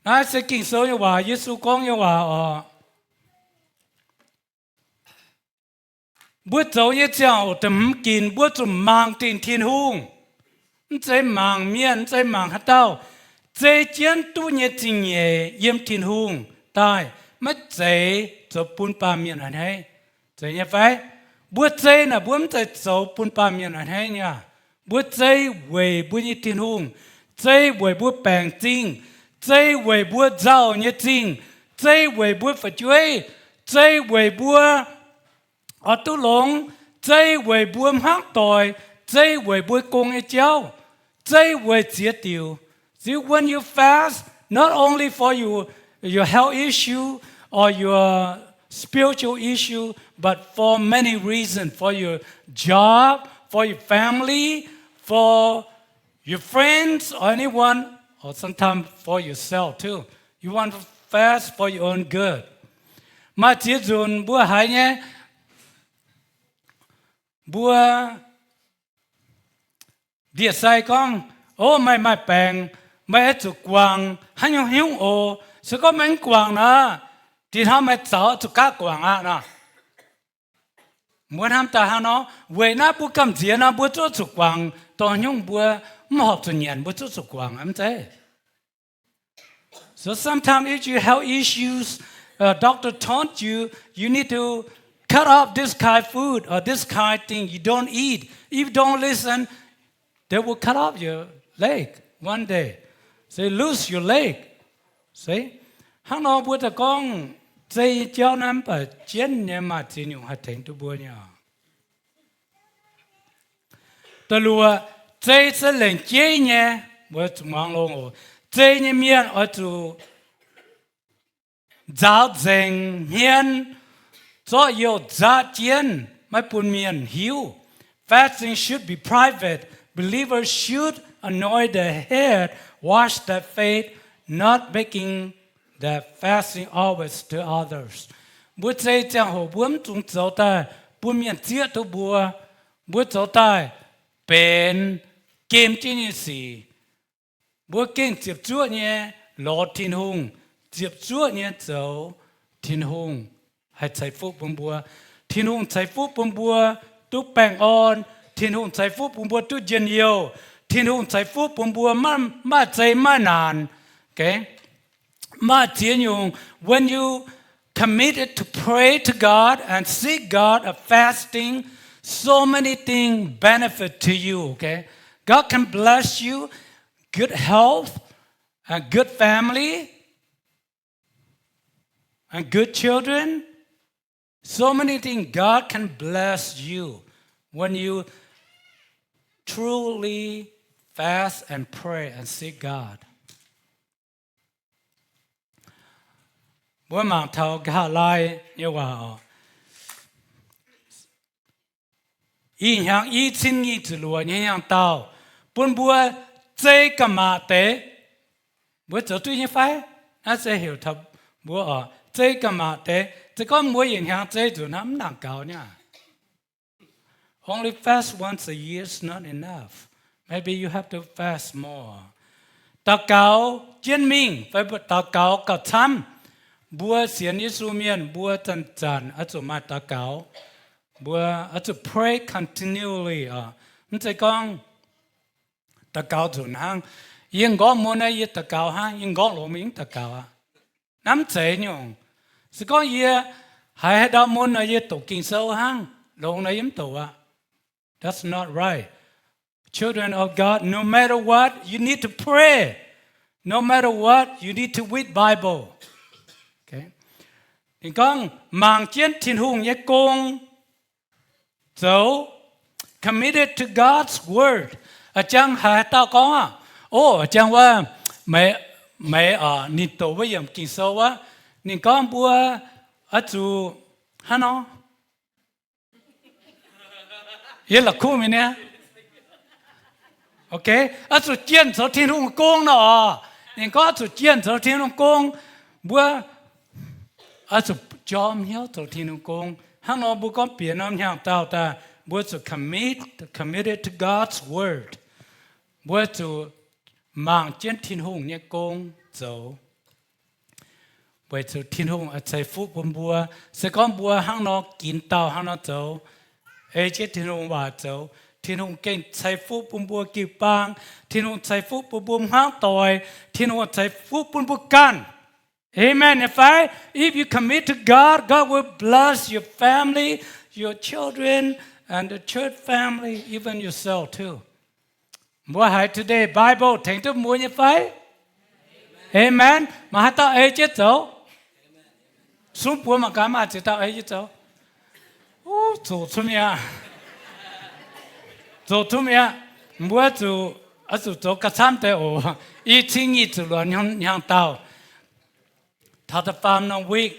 Naaiv se Ging-Sou nyei waac, Yesu gorngv nyei waac oc. Mbuo zoux nyei ziangh hoc da'hmz ginc, mbuo zuqc mangc dingc Tin-Hungh. Mv zeiz mangc mienh, mv zeiz mangc haaix dauh. Zei jienv duqv nyei zingh nyeic yiem Tin-Hungh daaih, maiv zeiz zoux bun baamh mienh a'hneiv. Zeiz nyei fai? Mbuo zei naaic, mbuo mv zeiz zoux bun baamh mienh a'hneiv nyei aac. Mbuo zei weic mbuo nyei Tin-Hungh, zei weic mbuo baengc zingh, zei weic mbuo nzauh nyei zingh, zei weic mbuo fu'jueiv, zei weic mbuo oix duqv longx, zei weic mbuo hmuangv doic, zei weic mbuo gong nyei jauv, zei weic ziex diuc. See, when you fast, not only for you, your health issue or your spiritual issue, but for many reasons, for your job, for your family, for your friends or anyone, or sometimes for yourself too. You want to fast for your own good. Maaih ziex nzunc mbuo haiz nyei, mbuo ndie-sai gorngv, O, meih maaih baengc, meih oix zuqc guangc haaix nyungc nyungc oc. Se gorngv meih mv guangc nor, dinh hnoi meih zaux zuqc gaav guangc aqv nor. Mbuo hnamv daaih hnangv nor, weic naaiv mbuo gamh nziex nor, mbuo zuqv zuqc guangc, dongh nyungc mbuo mv horpc zuqc nyanc, mbuo zuqv zuqc guangc, mv zeiz? So sometimes if you have issues, uh, doctor told you, you need to cut off this kind of food or this kind of thing you don't eat. If you don't listen, they will cut off your leg one day. Say, lose your leg. See? Hnangv nor mbuo daaih gorngv zei nyei jauv naaiv mv baac jienv nyei maaih ziex nyungc haih tengx duqv mbuo nyei oc. Da'luoqc, zei se lengc jeiv nyei, mbuo zuqc muangx longx oc. Zei nyei mienh oix zuqc nzaaux nzengc hmien, zorqv youh nzatv jienv, maiv bun mienh hiuv. Fasting should be private. Believers should anoint their head, wash their face, not making their fasting always to others. Mbuo zei ziangh hoc mbuo mv dungx zoux daaih bun mienh zieqv duqv mbuo. Mbuo zoux daaih benx gem jienv nyei sic. Mbuo gengh ziepc zuoqv nyei lorz Tin-Hungh, ziepc zuoqv nyei zoux, Tin-Hungh haih ceix fuqv bun mbuo. Tin-Hungh ceix fuqv bun mbuo duqv baengh orn. Tin-Hungh ceix fuqv bun mbuo duqv njien-youh. Tin-Hungh ceix fuqv bun mbuo maiv, maaih zei maaih naanc. Okay? Maaih ziex nyungc, when you committed to pray to God and seek God of fasting, so many things benefit to you, okay? God can bless you, good health, and good family, and good children. So many things God can bless you when you truly fast and pray and seek God. Mbuo mangc taux nqa'haav laai nyei waac oc. Ih hnyangx i cin nyic ziepc luoqc nyei hnyangx-daauh, bun mbuo zei ga'maah deix. Mbuo zoux duqv nyei fai? Naaiv se heuc taux mbuo oc, zei ga'maah deix. Se gorngv mbuo yietc hnyangx zei nzunc hnangv, mv nangc gaux niaa. Only fast once a year is not enough. Maybe you have to fast more. Daux gaux jienv mingh fai daux gaux gauh camv. Mbuo sienx Yesu mienh mbuo zanc-zanc oix zuqc maaih daux gaux. Mbuo oix zuqc pray continually oc. Mv zeiz gorngv daux gaux nzunc hnangv. Yie nqorngv mun naaiv yie daux gaux hnangv, yie nqorngv longx yie mv daux gaux aqv. Naaiv mv zeiz nyungc. Se gorngv yie haiz haaix ndau mun nor yie doqc Ging-Sou hnangv, longx nor yie mv doqc aqv. That's not right. Children of God, no matter what, you need to pray. No matter what, you need to read Bible. Ninh gorngv mangc jienv Tin-Hungh nyei gong zoux, committed to God's word. A'jang haaix dauh gorngv aqv, o, a'jang wuov, meih, meih, ninh doqc wuov yiemc Ging-Sou wuov, ninh gorngv mbuo oix zuqc hnangv nor Yie la'kuqv mingh niaa. Ok, oix zuqc jienh zoux Tin-Hungh gong nor oc. Ninh gorngv oix zuqc jienh zoux Tin-Hungh gong. Mbuo oix zuqc jorm hnyouv zoux Tin-Hungh gong. Hnangv nor mbuo gorngv bieqc norm hnyangx-daauh daaih, mbuo zuqc commit, committed to God's word. Mbuo zuqc mangc jienv Tin-Hungh nyei gong zoux. Weic zuqc Tin-Hungh oix ceix fuqv bun mbuo. Se gorngv mbuo hnangv nor ginx dauh hnangv nor zoux, ei jienv Tin-Hungh waac zoux, Tin-Hungh gengh ceix fuqv bun mbuo jiu-baang. Tin-Hungh ceix fuqv bun mbuo hmuangv doic. Tin-Hungh ceix fuqv bun mbuo ganh. Amen nyei fai? If you commit to God, God will bless your family, your children, and the church family, even yourself too. Mbuo haiz today Bible tengx duqv mbuo nyei fai? Amen. Maaih haaix dauh ei jienv zoux? Sung buoz mangc gaax, maaih ziex dauh ei jienv zoux? Zuqc cun mi'aqv. Zuqc cun mi'aqv. Mbuo zuqc, oix zuqc zoux gauh camv deix oc. I cin nyic ziepc luoqc hnyangx-daauh, taux da'faam norm week,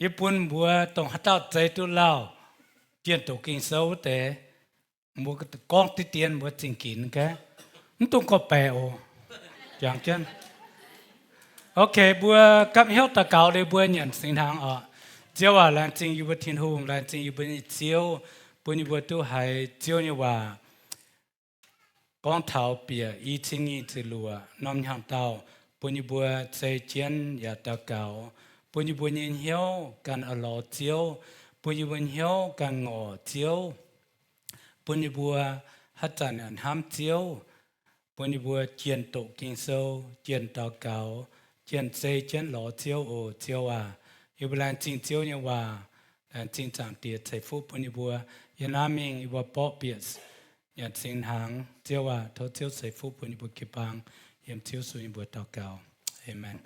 yie bun mbuo dongh haaix dauh zeix duqv lauh, jienh doqc Ging-Sou wuov deix, mbuo gorngv diqv dien mbuo zingh ginx gaax. Mv dungx gorngv-baeqc oc. Jangx jienv. Ok, mbuo gapv hnyouv daux gaux liuz mbuo nyanc singx hnaangx oc. Ziouv aac, laengz zingh yie mbuo Tin-Hungh, laengz zingh yie mbuo nyei Ziouv, bun yie mbuo duqv haiz Ziouv nyei waac gorngv taux bieqc i cin nyic ziepc luoqc norm hnyangx-daauh, bun yie mbuo ceix jienv yaac daux gaux, bun yie mbuo nyei hnyouv ganh oix lorz Ziouv, bun yie mbuo hnyouv ganh ngorc Ziouv, bun yie mbuo haaix zanc yaac hnamv Ziouv, bun yie mbuo jienh doqc Ging-Sou, jienh daux gaux, jienh ceix jienv lorz Ziouv oc. Ziouv aac, yie mbuo laengz zingh Ziouv nyei waac, laengz zingh Zaangc Diex ceix fuqv bun yie mbuo. Yiem naaiv mingh yie mbuo borqv bieqc nyanc singx hnaangx. Ziouv aac, tov Ziouv ceix fuqv bun yie mbuo jiu-baang. Yiem Ziouv Yesu nyei mbuox daux gaux. Aamen.